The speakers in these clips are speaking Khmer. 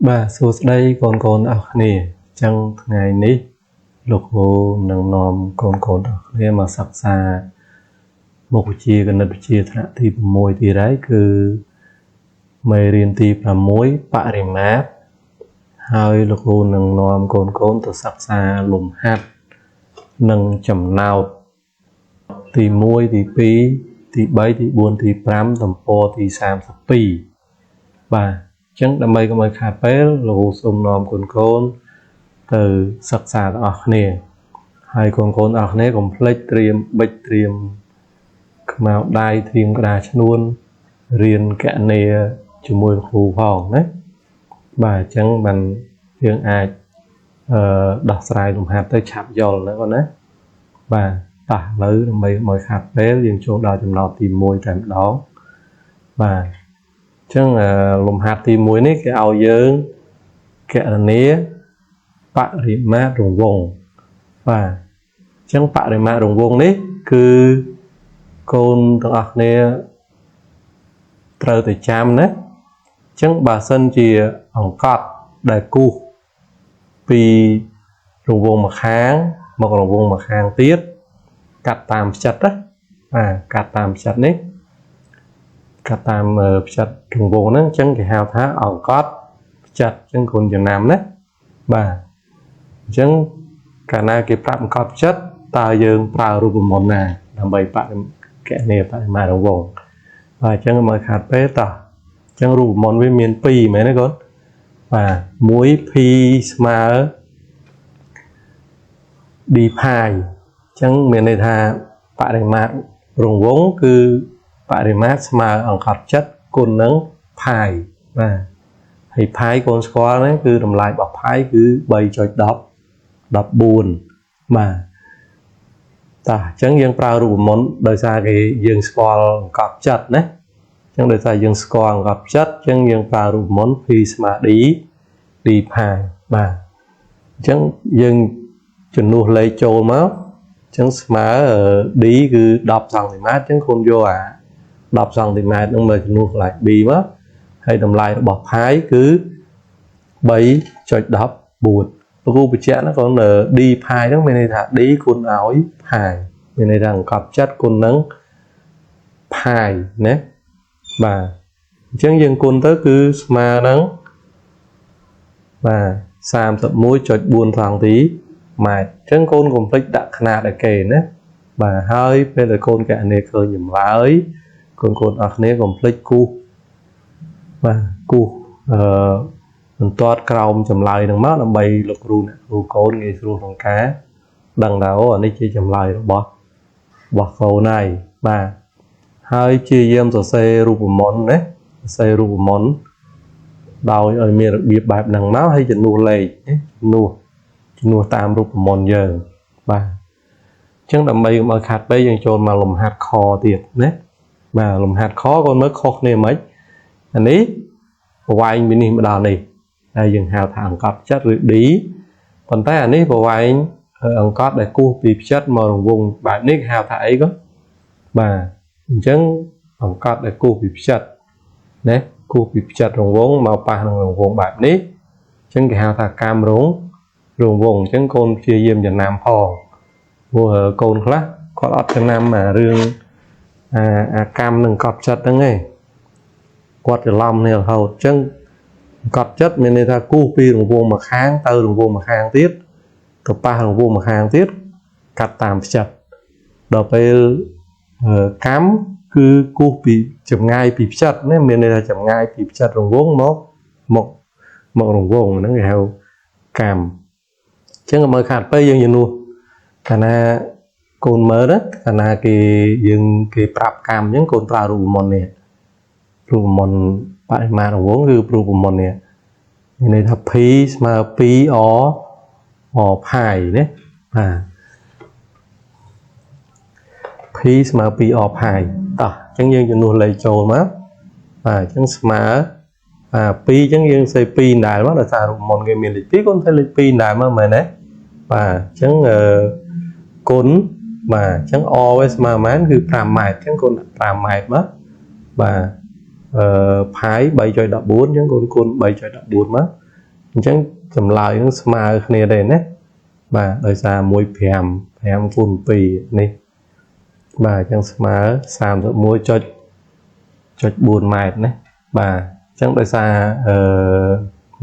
បាទសួស្តីកូនកូនអស់គ្នាអញ្ចឹងថ្ងៃនេះលោកគ្រូនឹងនាំកូនកូនអស់គ្នាមកសិក្សាមុខវិជ្ជាគណិតវិទ្យាថ្នាក់ទី6ទៀតហើយគឺមេរៀនទី6បរិមាត្រហើយលោកគ្រូនឹងនាំកូនកូនទៅសិក្សាលំហាត់និងចំណោទទី1ទី2ទី3ទី4ទី5ទំព័រទី32បាទអញ្ចឹងដើម្បីកុំឲ្យខាតពេលលោកគ្រូសូមនាំកូនកូនទៅសិក្សាទាំងអស់គ្នាហើយកូនកូនអស់គ្នាកុំភ្លេចត្រៀមប៊ិចត្រៀមខ្មៅដៃត្រៀមក្តារឈ្នួនរៀនកណនីជាមួយគ្រូផងណាបាទអញ្ចឹងបានយើងអាចដោះស្រាយលំហាត់ទៅឆាប់យល់ណាបងណាបាទតោះឥឡូវដើម្បីកុំឲ្យខាតពេលយើងចូលដល់ចំណោទទី1តែម្ដងបាទអញ្ចឹងលំហាត់ទី1នេះគេឲ្យយើងគណនាបរិមាត្ររង្វង់បាទអញ្ចឹងបរិមាត្ររង្វង់នេះគឺកូនទាំងអស់គ្នាត្រូវតែចាំណាអញ្ចឹងបើសិនជាអង្កត់ដែលគូសពីរង្វង់មួយខាងមករង្វង់មួយខាងទៀតកាត់តាមផ្ចិតណាបាទកាត់តាមផ្ចិតនេះកាត់តាមផ្ចិតរង្វង់ហ្នឹងអញ្ចឹងគេហៅថាអង្កត់ផ្ចិតអញ្ចឹងកូនចំណាំណាបាទអញ្ចឹងកាលណាគេប្រាប់អង្កត់ផ្ចិតតើយើងប្រើរូបមន្តណាដើម្បីបរិគណនាបរិមាត្ររង្វង់បាទអញ្ចឹងមកខាតពេលតោះអញ្ចឹងរូបមន្តវាមាន2មែនទេកូនបាទ 1p ស្មើ d ផាយអញ្ចឹងមានន័យថាបរិមាត្ររង្វង់គឺបរិមាត្រស្មើអង្កត់ផ្ចិតគុណនឹងផាយបាទហើយផាយកូនស្គាល់ហ្នឹងគឺតម្លៃរបស់ផាយគឺ 3.10 14បាទតោះអញ្ចឹងយើងប្រើរូបមន្តដោយសារគេយើងស្គាល់អង្កត់ផ្ចិតណាអញ្ចឹងដោយសារយើងស្គាល់អង្កត់ផ្ចិតអញ្ចឹងយើងប្រើរូបមន្ត p ស្មើ d d ផាយបាទអញ្ចឹងយើងជំនួសលេខចូលមកអញ្ចឹងស្មើ d គឺ10សង់ទីម៉ែត្រអញ្ចឹងកូនយកអា10សង់ទីម៉ែត្រហ្នឹងមកជំនួសកន្លែង b មកហើយតម្លៃរបស់ផាយគឺ 3.14 គ្រូបញ្ជាក់ណាកូន d ផាយហ្នឹងមានន័យថា d គុណឲ្យផាយមានន័យថាអង្កត់ផ្ចិតគុណនឹងផាយណាបាទអញ្ចឹងយើងគុណទៅគឺស្មើនឹងបាទ 31.4 សង់ទីម៉ែត្រអញ្ចឹងកូនកុំភ្លេចដាក់ខ្នាតឲ្យគេណាបាទហើយពេលដែលកូនកណនីឃើញចម្លើយកូនកូនអស់គ្នាកុំភ្លេចគូសបាទគូសអឺបន្ទាត់ក្រោមចម្លើយហ្នឹងមកដើម្បីលោកគ្រូអ្នកគ្រូកូនងាយស្រួលក្នុងការដឹងថាអូអានេះជាចម្លើយរបស់កូនហើយបាទហើយព្យាយាមសរសេររូបមន្តណាសរសេររូបមន្តដោយឲ្យមានរបៀបបែបហ្នឹងមកហើយជំនួសលេខជំនួសតាមរូបមន្តយើងបាទអញ្ចឹងដើម្បីកុំឲ្យខាត់ពេកយើងចូលមកលំហាត់ខទៀតណាបាទលំហាត់ខកូនមើលខុសគ្នាមិនអានេះប្រវែងពីនេះមកដល់នេះហើយយើងហៅថាអង្កត់ផ្ចិតឬ D ប៉ុន្តែអានេះប្រវែងអង្កត់ដែលគូសពីផ្ចិតមករង្វង់បែបនេះគេហៅថាអីក៏បាទអញ្ចឹងអង្កត់ដែលគូសពីផ្ចិតណាគូសពីផ្ចិតរង្វង់មកប៉ះនឹងរង្វង់បែបនេះអញ្ចឹងគេហៅថាកាមរង្វង់អញ្ចឹងកូនព្យាយាមចំណាំផងព្រោះកូនខ្លះគាត់អត់ចំណាំអារឿងអាកម្មនឹងកត់ផ្ចិតហ្នឹងឯងគាត់ច្រឡំនេះរហូតអញ្ចឹងកត់ចិត្តមានន័យថាគូសពីរង្វង់មួយខាងទៅរង្វង់មួយខាងទៀតទៅប៉ះរង្វង់មួយខាងទៀតកាត់តាមផ្ចិតដល់ពេលកម្មគឺគូសពីចម្ងាយពីផ្ចិតណាមានន័យថាចម្ងាយពីផ្ចិតរង្វង់មកមកមករង្វង់ហ្នឹងគេហៅកម្មអញ្ចឹងមើលខាតពេកយើងជំនួសកាលណាកូនមើលណាកាលណាគេយើងគេប្រាប់កម្មអញ្ចឹងកូនប្រើរូបមន្តនេះរូបមន្តបរិមាត្ររង្វង់គឺរូបមន្តនេះមានន័យថា p ស្មើ 2 r r ផាយណាបាទ p ស្មើ 2 r ផាយតោះអញ្ចឹងយើងជំនួសលេខចូលមកបាទអញ្ចឹងស្មើបាទ2អញ្ចឹងយើងសេ2ដែរមកដោយសាររូបមន្តគេមានលេខ2កូនសេលេខ2ដែរមកមែនទេបាទអញ្ចឹងគុណបាទអញ្ចឹង r វាស្មើប៉ុន្មានគឺ5ម៉ែត្រអញ្ចឹងកូន5ម៉ែត្រមកបាទផាយ 3.14 អញ្ចឹងកូនគុណ 3.14 មក អញ្ចឹងចម្លើយនឹងស្មើគ្នាទេណាបាទដោយសារ1 5 5គុណ2នេះបាទអញ្ចឹងស្មើ 31.4 ម៉ែត្រណាបាទអញ្ចឹងដោយសារ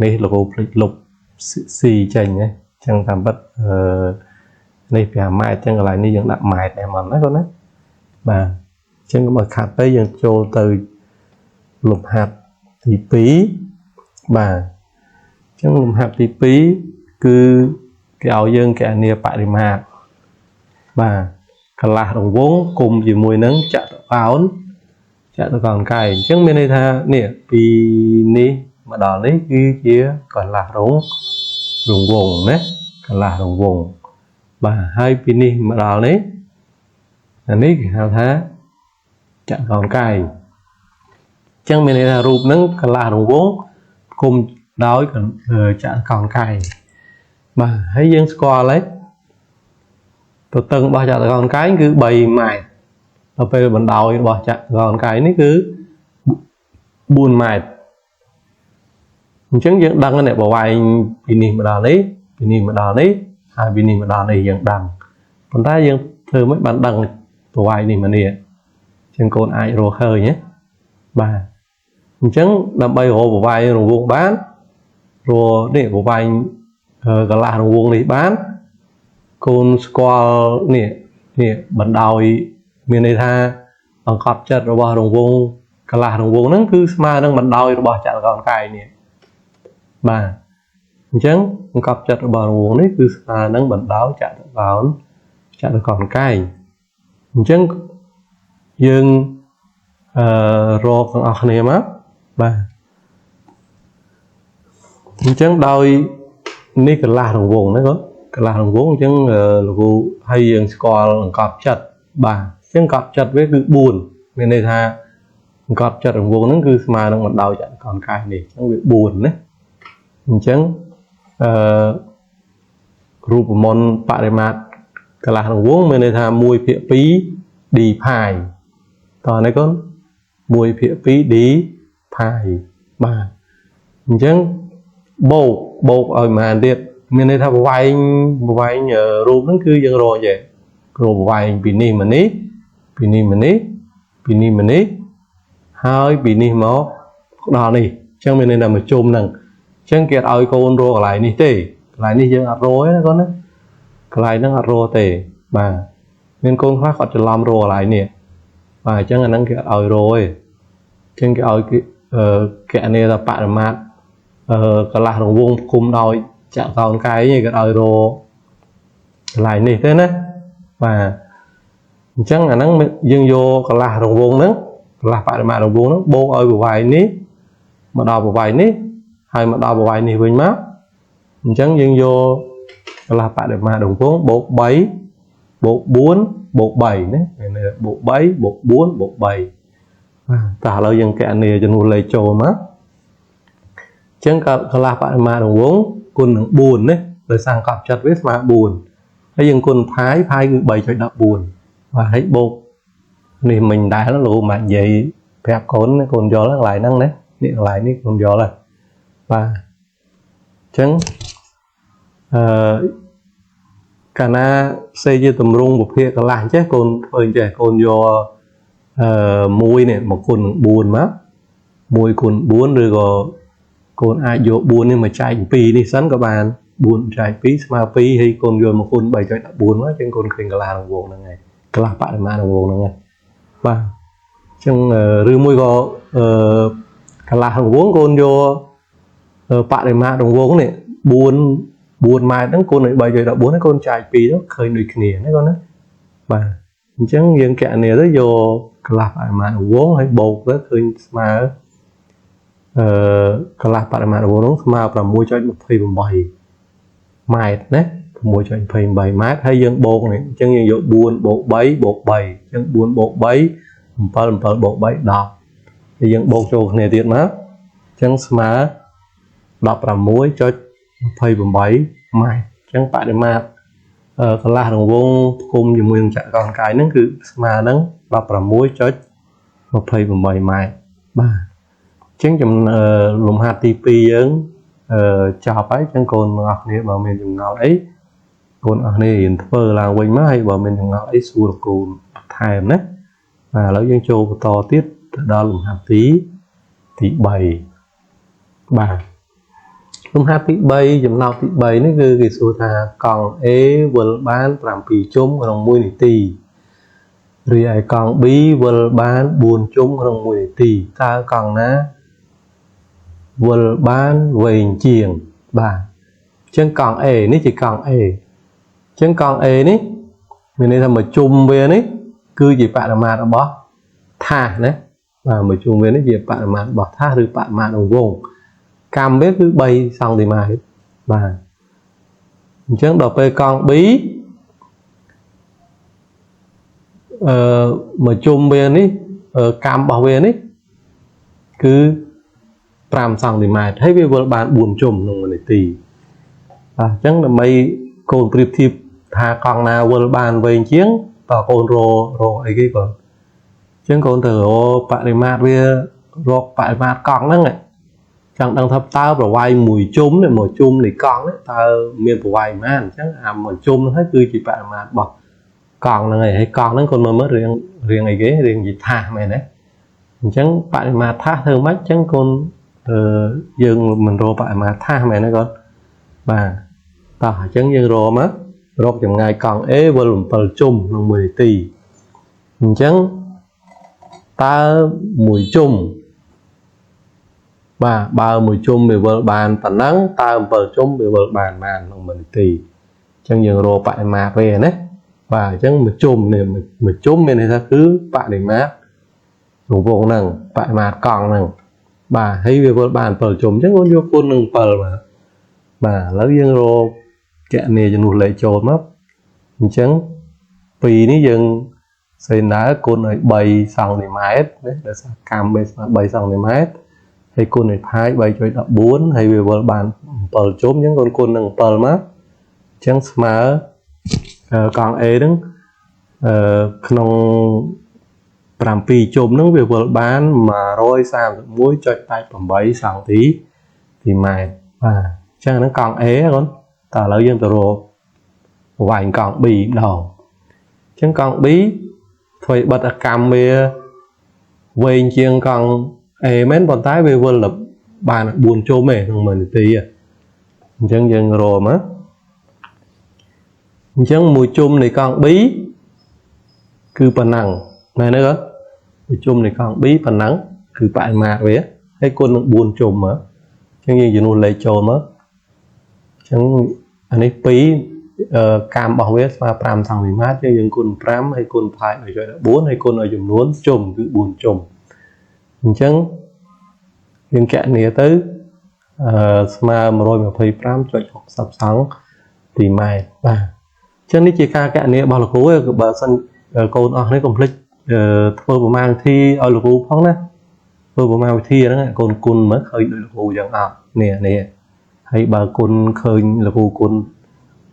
នេះលោកគ្រូភ្លេចលុប C ចេញណាអញ្ចឹងតាមពិតនេះ5ម៉ែត្រអញ្ចឹងកន្លែងនេះយើងដាក់ម៉ែត្រដែរមកណាកូនណាបាទអញ្ចឹងកុំឲ្យខាត់ទៅយើងចូលទៅលំហាត់ទី2បាទអញ្ចឹងលំហាត់ទី2គឺគេឲ្យយើងគណនាបរិមាត្របាទកន្លះរង្វង់គុំជាមួយនឹងចតុកោណកែងអញ្ចឹងមានន័យថានេះពីនេះមកដល់នេះគឺជាកន្លះរង្វង់ណាកន្លះរង្វង់បាទហើយពីនេះមកដល់នេះអានេះគេហៅថាចតុកោណកែងអញ្ចឹងមានន័យថារូបហ្នឹងកន្លះរង្វង់គុំដោយចតុកោណកែងបាទហើយយើងស្គាល់ហើយទទឹងរបស់ចតុកោណកែងគឺ3ម៉ែត្រដល់ពេលបណ្ដោយរបស់ចតុកោណកែងនេះគឺ4ម៉ែត្រអញ្ចឹងយើងដឹងនេះប្រវែងពីនេះមកដល់នេះពីនេះមកដល់នេះហើយពីនេះមកដល់នេះយើងដឹងប៉ុន្តែយើងធ្វើមិនបានដឹងប្រវែងនេះមកនេះអញ្ចឹងកូនអាចរកឃើញណាបាទអញ្ចឹងដើម្បីរកប្រវែងរង្វង់បានរកនេះប្រវែងកន្លះរង្វង់នេះបានកូនស្គាល់នេះនេះបណ្ដោយមានន័យថាអង្កត់ចិត្តរបស់រង្វង់កន្លះរង្វង់ហ្នឹងគឺស្មើនឹងបណ្ដោយរបស់ចតុកោណកែងនេះបាទអញ្ចឹងអង្កត់ចិត្តរបស់រង្វង់នេះគឺស្មើនឹងបណ្ដោយចតុកោណកែងអញ្ចឹងយើងរកទាំងអស់គ្នាមកបាទអញ្ចឹងដោយនេះកន្លះរង្វង់ណាកូនកន្លះរង្វង់អញ្ចឹងលោកគ្រូឲ្យយើងស្គាល់អង្កត់ចិត្តបាទអញ្ចឹងអង្កត់ចិត្តវាគឺ4មានន័យថាអង្កត់ចិត្តរង្វង់ហ្នឹងគឺស្មើនឹងបណ្ដោយចតុកោណកែងនេះអញ្ចឹងវា4ណាអញ្ចឹងរូបមន្តបរិមាត្រកន្លះរង្វង់មានន័យថា1/2 d ផាយតោះនេះកូន1/2 d ផាយបាទអញ្ចឹងបូកឲ្យប៉ុន្មានទៀតមានន័យថាប្រវែងរូបហ្នឹងគឺយើងរកចេះរកប្រវែងពីនេះមកនេះពីនេះមកនេះពីនេះមកនេះហើយពីនេះមកដល់នេះអញ្ចឹងមានន័យថាមកជុំហ្នឹងអញ្ចឹងគេអត់ឲ្យកូនរកកន្លែងនេះទេកន្លែងនេះយើងអត់រកទេណាកូនណាកន្លែងហ្នឹងអត់រកទេបាទមានកូនខ្លះគាត់ច្រឡំរកកន្លែងនេះបាទអញ្ចឹងអាហ្នឹងគេអត់ឲ្យរកទេអញ្ចឹងគេឲ្យគេគណនាថាបរិមាត្រកន្លះរង្វង់គុំដោយចតុកោណកែងគេឲ្យរកកន្លែងនេះទេណាបាទអញ្ចឹងអាហ្នឹងយើងយកកន្លះរង្វង់ហ្នឹងកន្លះបរិមាត្ររង្វង់ហ្នឹងបូកឲ្យប្រវែងនេះមកដល់ប្រវែងនេះហើយមកដល់ប្រវែងនេះវិញមកអញ្ចឹងយើងយកកន្លះបរិមាត្ររង្វង់បូក3បូក4បូក3ណាមានន័យបូក3បូក4បូក3បាទតោះឥឡូវយើងគណនាចំនួនលេខចូលមកអញ្ចឹងកន្លះបរិមាត្ររង្វង់គុណនឹង4ណាដោយសារកប់ចិត្តវាស្មើ4ហើយយើងគុណផាយផាយគឺ3.14បាទហើយបូកនេះមិញដែរលោកមកនិយាយប្រាប់កូនកូនយល់កន្លែងហ្នឹងណានេះកន្លែងនេះកូនយល់ហើយបាទអញ្ចឹងកាលណាសេជាទម្រង់ពភាកន្លះអញ្ចេះកូនធ្វើអញ្ចេះកូនយក1នេះមកគុណនឹង4មក1គុណ4ឬក៏កូនអាចយក4នេះមកចែក2នេះសិនក៏បាន4ចែក2ស្មើ2ហើយកូនយកមកគុណ3.14មកអញ្ចឹងកូនឃើញកន្លះរង្វង់ហ្នឹងហើយកន្លះបរិមាត្ររង្វង់ហ្នឹងហើយបាទអញ្ចឹងឬមួយក៏កន្លះរង្វង់កូនយកបរិមាត្ររង្វង់នេះ4ម៉ែត្រហ្នឹងគុណនឹង3.14ហ្នឹងកូនចែក2ទៅឃើញដូចគ្នាណាកូនណាបាទអញ្ចឹងយើងគណនាទៅយកកន្លះបរិមាត្ររង្វង់ហើយបូកទៅឃើញស្មើកន្លះបរិមាត្ររង្វង់នោះស្មើ 6.28 ម៉ែត្រណា 6.28 ម៉ែត្រហើយយើងបូកនេះអញ្ចឹងយើងយក4បូក3បូក3អញ្ចឹង4បូក3 7 7បូក3 10ហើយយើងបូកចូលគ្នាទៀតមកអញ្ចឹងស្មើ 16.28 ម៉ែត្រអញ្ចឹងបរិមាត្រកន្លះរង្វង់ផ្គុំជាមួយនឹងចតុកោណកែងហ្នឹងគឺស្មើនឹង 16.28 ម៉ែត្របាទអញ្ចឹងលំហាត់ទី2យើង ចប់ហើយចឹងកូនទាំងអស់គ្នាបើមានចម្ងល់អីកូនអស់គ្នារៀនធ្វើឡើងវិញមកហើយបើមានចម្ងល់អីសួរលោកគ្រូបន្ថែមណាបាទឥឡូវយើងចូលបន្តទៀតទៅដល់លំហាត់ទី3បាទលំហាត់ទី3ចំណោទទី3នេះគឺគេសួរថាកង់ A វិលបាន7ជុំក្នុង1នាទីរីឯកង់ B វិលបាន4ជុំក្នុង1នាទីតើកង់ណាវិលបានវែងជាងបាទអញ្ចឹងកង់ A នេះជាកង់ A អញ្ចឹងកង់ A នេះមានន័យថាមួយជុំវានេះគឺជាបរិមាត្ររបស់ថាសណាបាទមួយជុំវានេះជាបរិមាត្ររបស់ថាសឬបរិមាត្ររង្វង់កម្មវាគឺ3សង់ទីម៉ែត្របាទអញ្ចឹងដល់ពេលកង់ B មួយជុំវានេះកម្មរបស់វានេះគឺ5សង់ទីម៉ែត្រហើយវាវិលបាន4ជុំក្នុង1នាទីបាទអញ្ចឹងដើម្បីកូនប្រៀបធៀបថាកង់ណាវិលបានវែងជាងតើកូនរកអីគេកូនអញ្ចឹងកូនទៅរកបរិមាត្រវារកបរិមាត្រកង់ហ្នឹងចង់ដឹងថាតើប្រវែងមួយជុំនេះមួយជុំនៃកង់នេះតើមានប្រវែងប៉ុន្មានអញ្ចឹងអាមួយជុំហ្នឹងហើយគឺជាបរិមាត្ររបស់កង់ហ្នឹងហើយហើយកង់ហ្នឹងកូនមើលមើលរៀងអីគេរៀងជាថាសមែនទេអញ្ចឹងបរិមាត្រថាសធ្វើម៉េចអញ្ចឹងកូនយើងមិនរកបរិមាត្រថាសមែនទេកូនបាទតោះអញ្ចឹងយើងរកមករកចម្ងាយកង់ A វិល7ជុំក្នុង1នាទីអញ្ចឹងតើមួយជុំបាទបើមួយជុំវាវិលបានប៉ុណ្ណឹងតើ7ជុំវាវិលបានប៉ុន្មានក្នុង1នាទីអញ្ចឹងយើងរកបរិមាត្រវាណាបាទអញ្ចឹងមួយជុំនេះមួយជុំមានន័យថាគឺបរិមាត្ររង្វង់ហ្នឹងបរិមាត្រកង់ហ្នឹងបាទហើយវាវិលបាន7ជុំអញ្ចឹងកូនយកគុណនឹង7បាទបាទឥឡូវយើងរកគណនាចំនួនលេខចូលមកអញ្ចឹង2នេះយើងសេនើគុណឲ្យ3សង់ទីម៉ែត្រណាដោយសារកម្មវាស្មើ3សង់ទីម៉ែត្រហើយគុណឲ្យផាយ 3.14 ហើយវាវិលបាន7ជុំអញ្ចឹងកូនគុណនឹង7មកអញ្ចឹងស្មើកង់ A ហ្នឹងក្នុង7ជុំហ្នឹងវាវិលបាន 131.88 សង់ទីម៉ែត្របាទអញ្ចឹងហ្នឹងកង់ A កូនតើឥឡូវយើងទៅរកប្រវែងកង់ B ម្ដងអញ្ចឹងកង់ B ធ្វើបិទកម្មវាវែងជាងកង់ A មែនប៉ុន្តែវាវិលបាន4ជុំឯងក្នុង1នាទីអញ្ចឹងយើងរកមកអញ្ចឹងមួយជុំនៃកង់ B គឺប៉ុណ្ណឹងមែនទេកូនមួយជុំនៃកង់ B ប៉ុណ្ណឹងគឺបរិមាត្រវាហើយគុណនឹង4ជុំមកអញ្ចឹងយើងជំនួសលេខចូលមកអញ្ចឹងអានេះ2កម្មរបស់វាស្មើ5សង់ទីម៉ែត្រយើងគុណ5ហើយគុណផាយ 1.14 ហើយគុណឲ្យចំនួនជុំគឺ4ជុំអញ្ចឹងយើងគណនាទៅស្មើ 125.60 សង់ទីម៉ែត្របាទអញ្ចឹងនេះជាការគណនារបស់លោកគ្រូបើសិនកូនអស់នេះកុំភ្លេចធ្វើប្រមាណវិធីឲ្យលោកគ្រូផងណាធ្វើប្រមាណវិធីហ្នឹងកូនគុណមើលឃើញដូចលោកគ្រូយ៉ាងអត់នេះនេះហើយបើគុណឃើញលោកគ្រូគុណ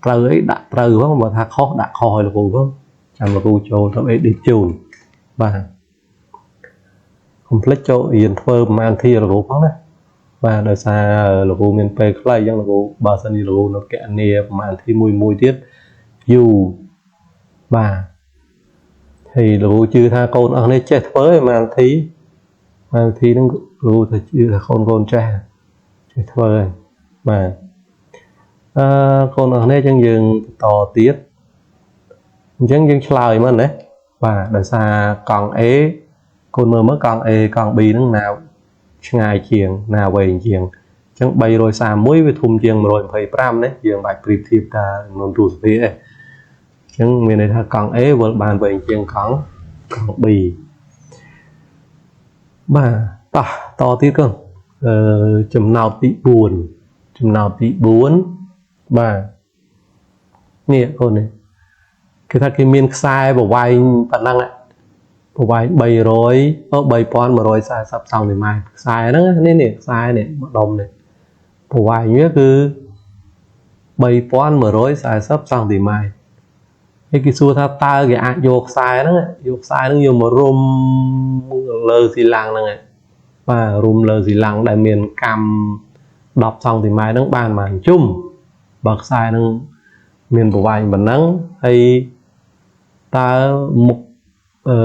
ត្រូវអីដាក់ត្រូវផងបើថាខុសដាក់ខុសឲ្យលោកគ្រូផងចាំលោកគ្រូចូលទៅ edit ជូនបាទកុំភ្លេចចូលរៀនធ្វើប្រមាណវិធីលោកគ្រូផងណាបាទដោយសារលោកគ្រូមានពេលខ្លីអញ្ចឹងលោកគ្រូបើសិនជាលោកគ្រូនៅគណនាប្រមាណវិធីមួយមួយទៀតយូរបាទហើយលោកគ្រូជឿថាកូនអស់នេះចេះធ្វើឯប្រមាណវិធីហ្នឹងលោកគ្រូថាជឿថាកូនចេះធ្វើហើយបាទកូនអស់នេះអញ្ចឹងយើងបន្តទៀតអញ្ចឹងយើងឆ្លើយមកណាបាទដោយសារកង់ A កូនមើលមើលកង់ A កង់ B ហ្នឹងណាឆ្ងាយជាងណាវែងជាងអញ្ចឹង331វាធំជាង125ណាយើងបាច់ប្រៀបធៀបតាចំនួនទស្សភាគឯងអញ្ចឹងមានន័យថាកង់ A វិលបានវែងជាងកង់ B បាទតោះតទៀតកូនចំណោទទី4ចំណោទទី4បាទនេះកូននេះគេថាគេមានខ្សែប្រវែងប៉ុណ្ណឹងប្រវែង3140សង់ទីម៉ែត្រខ្សែហ្នឹងនេះខ្សែនេះម្ដុំនេះប្រវែងវាគឺ3140សង់ទីម៉ែត្រហើយគេសួរថាតើគេអាចយកខ្សែហ្នឹងយកមករុំលើស៊ីឡាំងហ្នឹងបាទរុំលើស៊ីឡាំងដែលមានកម្ម 10សង់ទីម៉ែត្រហ្នឹងបានប៉ុន្មានជុំបើខ្សែហ្នឹងមានប្រវែងប៉ុណ្ណឹងហើយតើមុខអឺ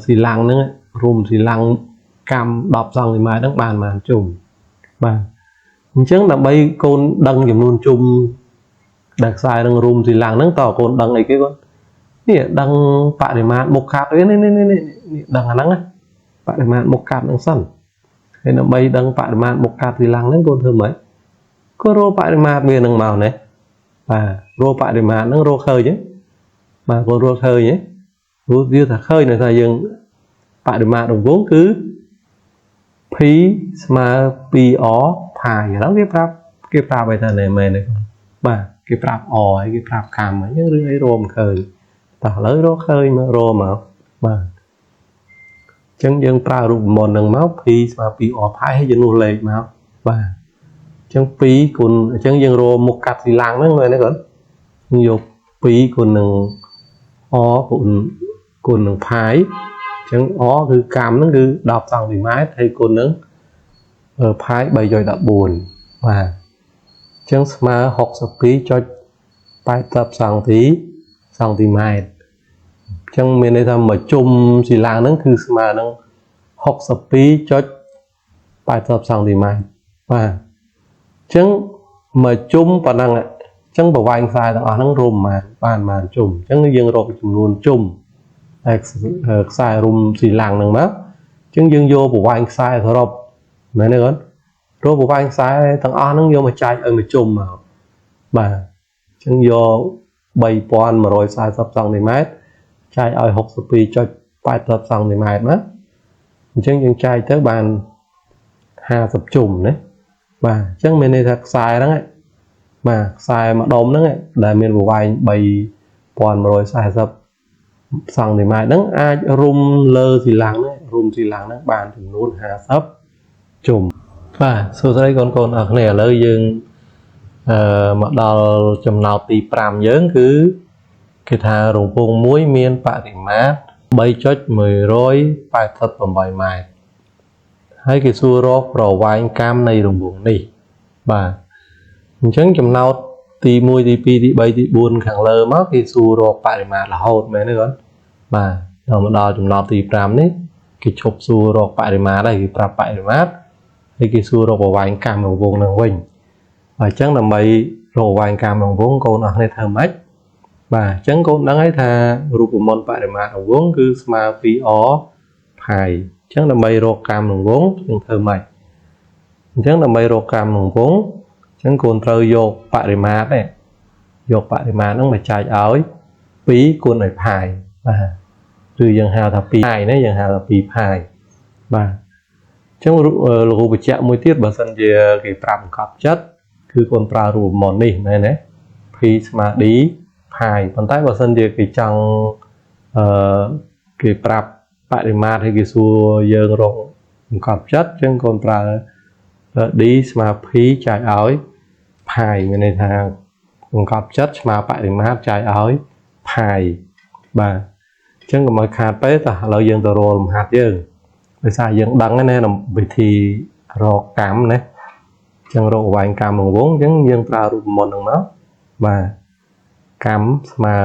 ស៊ីឡាំងហ្នឹងរុំស៊ីឡាំងកាំ10សង់ទីម៉ែត្រហ្នឹងបានប៉ុន្មានជុំបាទអញ្ចឹងដើម្បីកូនដឹងចំនួនជុំដែលខ្សែនឹងរុំស៊ីឡាំងហ្នឹងតើកូនដឹងអីគេកូននេះដឹងបរិមាត្រមុខកាត់វានេះនេះនេះដឹងអាហ្នឹងបរិមាត្រមុខកាត់ហ្នឹងសិនហើយដើម្បីដឹងបរិមាត្រមុខកាត់ស៊ីឡាំងហ្នឹងកូនធ្វើម៉េចក៏រកបរិមាត្រវានឹងមកណាបាទរកបរិមាត្រហ្នឹងរកឃើញទេបាទកូនរកឃើញទេព្រោះវាថាឃើញនៅថាយើងបរិមាត្ររង្វង់គឺ P ស្មើ 2R ផាយឥឡូវគេប្រាប់ឲ្យថាណែមែនទេបាទគេប្រាប់ R ហើយគេប្រាប់កាំអញ្ចឹងរឿងអីរកមិនឃើញតោះឥឡូវរកឃើញមករកមកបាទអញ្ចឹងយើងប្រើរូបមន្តនឹងមក P ស្មើ 2R ផាយហើយយើងនោះលេខមកបាទអញ្ចឹង2គុណអញ្ចឹងយើងរកមុខកាត់ស៊ីឡាំងហ្នឹងមែនទេកូនយើងយក2គុណនឹង R គុណនឹងផាយអញ្ចឹង R គឺកាំហ្នឹងគឺ10សង់ទីម៉ែត្រហើយគុណនឹងផាយ3.14បាទអញ្ចឹងស្មើ 62.80 សង់ទីម៉ែត្រអញ្ចឹងមានន័យថាមួយជុំស៊ីឡាំងហ្នឹងគឺស្មើនឹង 62.80 សង់ទីម៉ែត្របាទអញ្ចឹងមួយជុំប៉ុណ្ណឹងអញ្ចឹងប្រវែងខ្សែទាំងអស់ហ្នឹងរួមប៉ុន្មានបានប៉ុន្មានជុំអញ្ចឹងយើងរកចំនួនជុំតែខ្សែរុំស៊ីឡាំងហ្នឹងមកអញ្ចឹងយើងយកប្រវែងខ្សែសរុបមែនទេកូនរកប្រវែងខ្សែទាំងអស់ហ្នឹងយកមកចែកឲ្យមួយជុំមកបាទអញ្ចឹងយក3140សង់ទីម៉ែត្រចែកឲ្យ 62.80 សង់ទីម៉ែត្រណាអញ្ចឹងយើងចែកទៅបាន50ជុំណាបាទអញ្ចឹងមានន័យថាខ្សែហ្នឹងបាទខ្សែមួយដុំហ្នឹងដែលមានប្រវែង3140សង់ទីម៉ែត្រហ្នឹងអាចរុំលើស៊ីឡាំងហ្នឹងរុំស៊ីឡាំងហ្នឹងបានចំនួន50ជុំបាទសួស្តីកូនៗអរគ្នាឥឡូវយើងមកដល់ចំណោទទី5យើងគឺគេថារង្វង់មួយមានបរិមាត្រ 3.188 ម៉ែត្រហើយគេសួររកប្រវែងកាំនៃរង្វង់នេះបាទអញ្ចឹងចំណោទទី1ទី2ទី3ទី4ខាងលើមកគេសួររកបរិមាត្ររហូតមែនទេកូនបាទដល់មកដល់ចំណោទទី5នេះគេឈប់សួររកបរិមាត្រហើយគេប្រាប់បរិមាត្រហើយគេសួររកប្រវែងកាំរង្វង់នឹងវិញអញ្ចឹងដើម្បីរកប្រវែងកាំរង្វង់កូនអស់គ្នាធ្វើម៉េចបាទអញ្ចឹងកូនដឹងហើយថារូបមន្តបរិមាត្ររង្វង់គឺស្មើ 2R ផាយអញ្ចឹងដើម្បីរកកាំរង្វង់យើងធ្វើម៉េចអញ្ចឹងដើម្បីរកកាំរង្វង់អញ្ចឹងកូនត្រូវយកបរិមាត្រនេះយកបរិមាត្រហ្នឹងមកចែកឲ្យ2គុណឲ្យផាយបាទឬយើងហៅថា2ផាយណាយើងហៅថា2ផាយបាទអញ្ចឹងលោកគ្រូបញ្ជាក់មួយទៀតបើសិនជាគេប្រាប់បង្កប់ចិត្តគឺកូនប្រើរូបមន្តនេះមែនទេ P ស្មើ D ផាយប៉ុន្តែបើសិនជាគេចង់គេប្រាប់បរិមាត្រហើយគេសួរយើងរកបង្កប់ចិត្តអញ្ចឹងកូនប្រើ D ស្មើ P ចែកឲ្យផាយមានន័យថាបង្កប់ចិត្តស្មើបរិមាត្រចែកឲ្យផាយបាទអញ្ចឹងកុំឲ្យខាតពេកតោះឥឡូវយើងទៅរកលំហាត់យើងដោយសារយើងដឹងណាវិធីរកកម្មណាអញ្ចឹងរកប្រវែងកម្មរង្វង់អញ្ចឹងយើងប្រើរូបមន្តហ្នឹងមកបាទកម្មស្មើ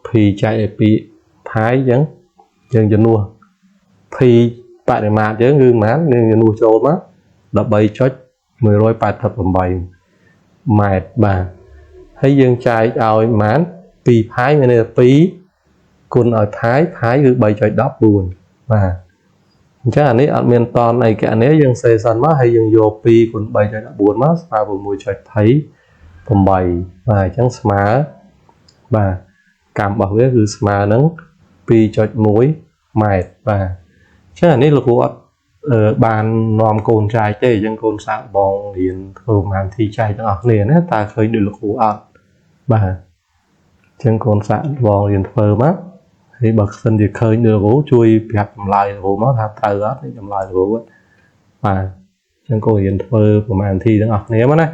P ចែកឲ្យ2ផាយអញ្ចឹងយើងជំនួស P បរិមាត្រយើងគឺប៉ុន្មានយើងជំនួសចូលមក 13.188 ម៉ែត្របាទហើយយើងចែកឲ្យប៉ុន្មាន2ផាយមានន័យថា2គុណឲ្យផាយផាយគឺ 3.14 បាទអញ្ចឹងអានេះអត់មានតនអីគេអានេះយើងសេសិនមកហើយយើងយក2គុណ 3.14 មកស្មើ 6.28 បាទអញ្ចឹងស្មើបាទកម្មរបស់វាគឺស្មើនឹង 2.1 ម៉ែត្របាទអញ្ចឹងអានេះលោកគ្រូអត់បាននាំកូនចែកទេអញ្ចឹងកូនសាកបងរៀនធ្វើប្រហែលធីចែកទាំងអស់គ្នាណាតើឃើញដូចលោកគ្រូអត់បាទអញ្ចឹងកូនសាកបងរៀនធ្វើមកហើយបើសិនជាឃើញដូចលោកគ្រូជួយប្រាប់ចម្លើយលោកគ្រូមកថាត្រូវអត់នេះចម្លើយលោកគ្រូបាទអញ្ចឹងកូនរៀនធ្វើប្រហែលធីទាំងអស់គ្នាមកណា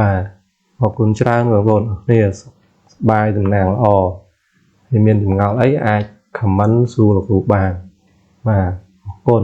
បាទអរគុណច្រើនបងប្អូនអរគ្នាសប្បាយតំណាងល្អហើយមានចម្ងល់អីអាច comment សួរលោកគ្រូបានបាទអរគុណ